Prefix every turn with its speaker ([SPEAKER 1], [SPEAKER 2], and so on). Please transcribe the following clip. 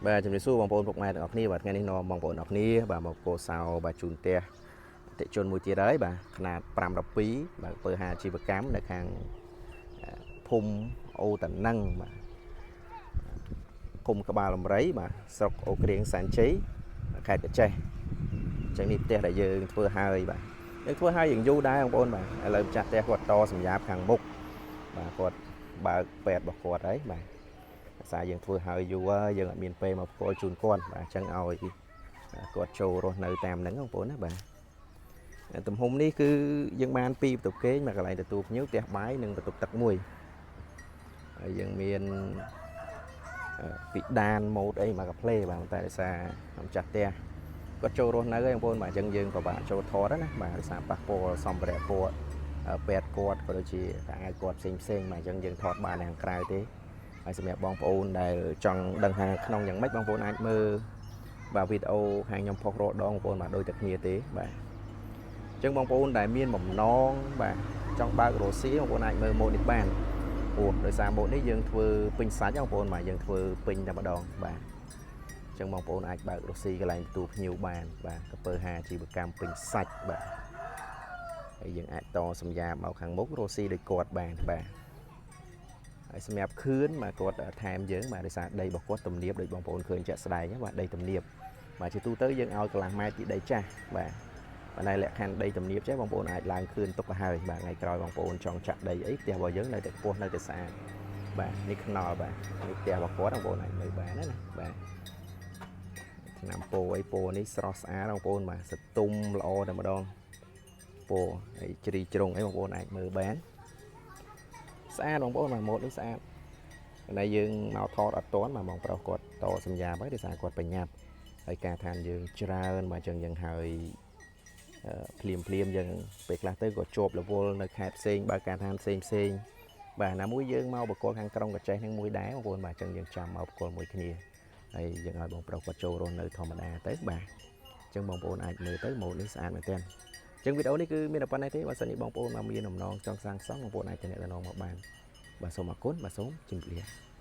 [SPEAKER 1] បាទជំរាបសួរបងប្អូនពុកម៉ែទាំងអស់គ្នាបាទថ្ងៃនេះនាំបងប្អូនអរគ្នាបាទមកកោសោបាទជូនផ្ទះអតិជនមួយទៀតហើយបាទຂະຫນាត512បាទពើហាអាជីវកម្មនៅខាងភូមិអូតាណឹងបាទឃុំក្បាលលំរីបាទស្រុកអូក្រៀងសែនជ័យខេត្តកញ្ចេះអញ្ចឹងនេះផ្ទះដែលយើងធ្វើហើយបាទយើងធ្វើហើយយើងយូរដែរបងប្អូនបាទឥឡូវម្ចាស់ផ្ទះគាត់តសម្យាបខាងមុខបាទគាត់បើកពេទ្យរបស់គាត់ហើយបាទ ភាសាយើងធ្វើហើយយូរហើយយើងអត់មានពេលមកផ្គល់ជូនគាត់បាទអញ្ចឹងឲ្យគាត់ចូលរស់នៅតាមហ្នឹងបងប្អូនណាបាទទំហំនេះគឺយើងបានពីរបន្ទប់គេងមកកន្លែងទទួលភ្ញៀវផ្ទះបាយនិងបន្ទប់ទឹកមួយហើយយើងមានពីដានម៉ូតអីមកកាផ្លេបាទតែដោយសារម្ចាស់ផ្ទះគាត់ចូលរស់នៅហើយបងប្អូនបាទអញ្ចឹងយើងពិបាកចូលថតណាបាទដោយសារប៉ះពាល់សម្ភារៈគាត់ពេទ្យគាត់ក៏ដូចជាតាអាវគាត់ផ្សេងផ្សេងបាទអញ្ចឹងយើងថតបានខាងក្រៅទេ ហើយសម្រាប់បងប្អូនដែលចង់ដឹងថាក្នុងយ៉ាងម៉េចបងប្អូនអាចមើលបាទវីដេអូខាងខ្ញុំផុសរាល់ដងបងប្អូនបាទដូចតែគ្នាទេបាទអញ្ចឹងបងប្អូនដែលមានបំណងបាទចង់បើករកស៊ីបងប្អូនអាចមើលម៉ូតនេះបានព្រោះដោយសារម៉ូតនេះយើងធ្វើពេញសាច់បងប្អូនបាទយើងធ្វើពេញតែម្ដងបាទអញ្ចឹងបងប្អូនអាចបើករកស៊ីកន្លែងទទួលភ្ញៀវបានបាទកពើហាអាជីវកម្មពេញសាច់បាទហើយយើងអាចតសម្យាមកខាងមុខរកស៊ីដោយគាត់បានបាទ ហើយសម្រាប់ខឿនបាទគាត់ថែមយើងបាទដោយសារដីរបស់គាត់ទំនាបដូចបងប្អូនឃើញជាក់ស្ដែងបាទដីទំនាបបាទជាទូទៅយើងឲ្យកន្លះម៉ែត្រពីដីចាស់បាទប៉ុន្តែលក្ខខណ្ឌដីទំនាបចេះបងប្អូនអាចឡើងខឿនទុកទៅហើយបាទថ្ងៃក្រោយបងប្អូនចង់ចាក់ដីអីផ្ទះរបស់យើងនៅតែខ្ពស់នៅតែស្អាតបាទនេះខ្នល់បាទនេះផ្ទះរបស់គាត់បងប្អូនអាចមើលបានណាបាទឆ្នាំពោអីពោនេះស្រស់ស្អាតបងប្អូនបាទសតុំល្អតែម្ដងពោហើយជ្រីជ្រុងអីបងប្អូនអាចមើលបានស្អាតបងប្អូនបាទម៉ូតនេះស្អាត ប៉ុន្តែយើងមកថតអត់ទាន់បាទបងប្រុសគាត់តសម្យាហើយដោយសារគាត់បញ្ញាប់ហើយការឋានយើងច្រើនបាទអញ្ចឹងយើងហើយភ្លាមភ្លាមយើងពេលខ្លះទៅក៏ជាប់រវល់នៅខេត្តផ្សេងបើការឋានផ្សេងផ្សេងបាទណាមួយយើងមកបកគលខាងក្រុងកញ្ចេះនឹងមួយដែរបងប្អូនបាទអញ្ចឹងយើងចាំមកបកគលមួយគ្នាហើយយើងឲ្យបងប្រុសគាត់ចូលរស់នៅធម្មតាទៅបាទអញ្ចឹងបងប្អូនអាចមើលទៅម៉ូតនេះស្អាតមែនទែនអញ្ចឹងវីដេអូនេះគឺមានតែប៉ុណ្ណេះទេបើសិនជាបងប្អូនមកមានបំណងចង់សាងសង់បងប្អូនអាចទំនាក់ទំនងមកបានបាទសូមអរគុណបាទសូមជម្រាបលា។